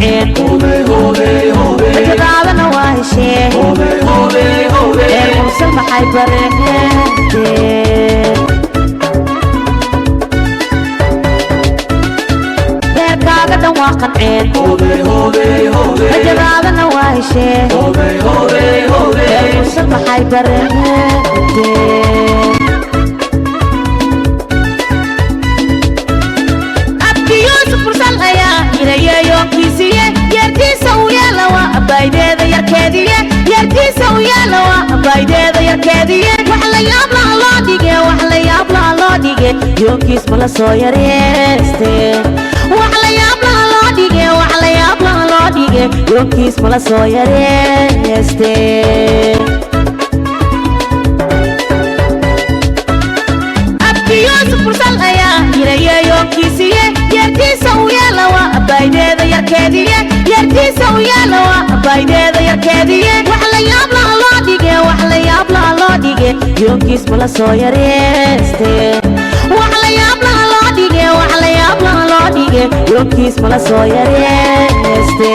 qanceen, rajadaadana waa hesheen. Reer Mursal maxay bareen? Reerkaaga dhan waa qanceen, rajadaadana waa hesheen. Reer Mursal maxay bareen? Abdi Yuusuf Mursal ayaa yirayeeyoonkiisiye, yeertiisa u yeela waa abaydeeda yarkeediye, yeertiisa u yeela waa abaydeeda yarkeediye. Wax la yaab laha loo dhige, wax la yaab laha loo dhige, yoonkiis ma la soo yareeste. Wax la yaab laha loo dhige, wax la yaab laha loo dhige, yoonkiis ma la soo yareeste. Abdi Yuusuf Mursal ayaa yirayeeyoonkiisiye, yeertiisa u yeela waa abaydeeda yarkeediye, yeertiisa u yeela waa abaydeeda yarkeediye. Wax la yaab laha loo dhige, wax la yaab laha loo dhige, yoonkiis ma la soo yareeste. Wax la yaab laha loo dhige, wax la yaab laha loo dhige, yoonkiis ma la soo yareeste.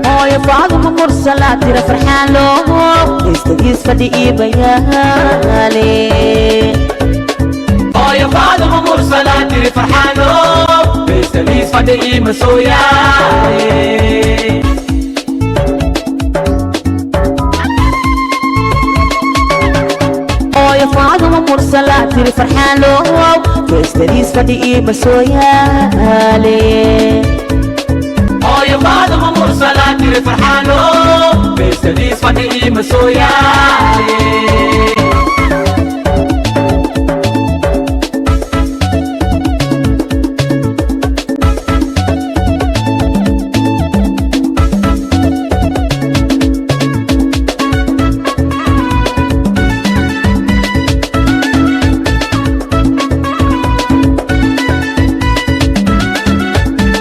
Hooyo Faaduma Mursala tira farxaan looho istadiis fadhi ii bayaale. Hooyo Faaduma Mursala tiri farxaano, beestadiis fadhi iima soo yaale. Hooyo Faaduma Mursala tiri farxaan looho feestadiis fadhi iima soo yaale. Hooyo Faaduma Mursala tiri farxaano, beestadiis fadhi iima soo yaale.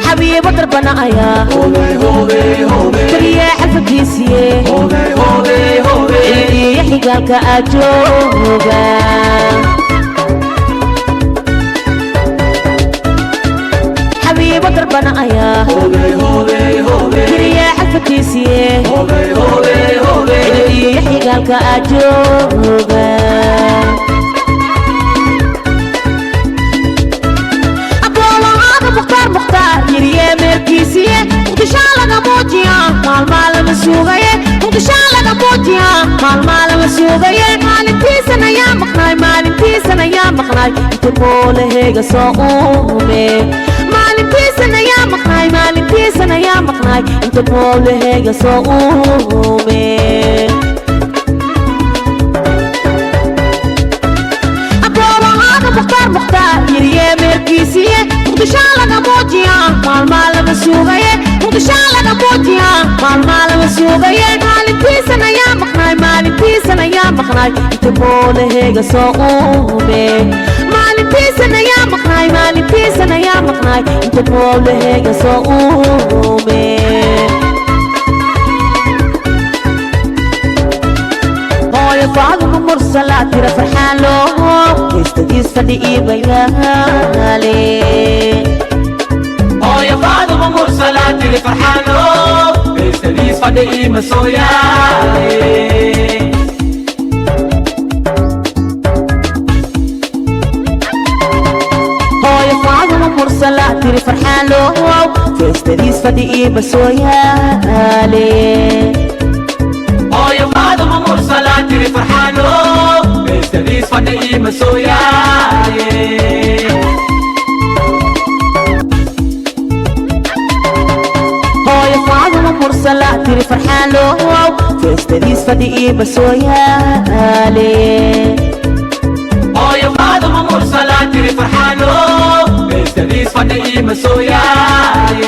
Xabiibo darbana ayaa keliye xalfadiisiye, cilmiyo xigaalka aad jooga. Xabiibo darbana ayaa keliye xalfadiisiye, cilmiyo xigaalka aad jooga. Abdoolahaada Mukhtaar Mukhtaar yiriye meelkiisiye, Muqdishaa laga muujiya maalmaa lama sugaye, Muqdishaa laga muujiya maalmaa lama sugaye. Maalintiisan ayaa maqnaay, maalintiisan ayaa maqnaay, inta moolaheega soo uume. Maalintiisan ayaa maqnaay, maalintiisan ayaa maqnaay, inta moolaheega soo uume. Abdoolahaada Mukhtaar Mukhtaar yiriye meelkiisiye, Muqdishaa laga muujiya maalmaa lama sugaye, Muqdishaa laga muujiya maalmaa lama sugaye. Maalintiisan ayaa maqnaay, maalintiisan ayaa maqnaay, inta moolaheega soo uume. Maalintiisan ayaa maqnaay, maalintiisan ayaa maqnaay, inta moolaheega soo uume. Hooyo Faaduma Mursala tira farxaan looho heystadiis fadhi ii bayaale. Hooyo Faaduma Mursala tiri farxaano, beestadiis fadhi iima soo yaale. Hooyo Faaduma Mursala tiri farxaan looho feestadiis fadhi iima soo yaale. Hooyo Faaduma Mursala tiri farxaano, beestadiis fadhi iima soo yaale. Hooyo Faaduma Mursala tiri farxaan looho feestadiis fadhi iima soo yaale. Hooyo Faaduma Mursala tiri farxaano, beestadiis fadhi iima soo yaale.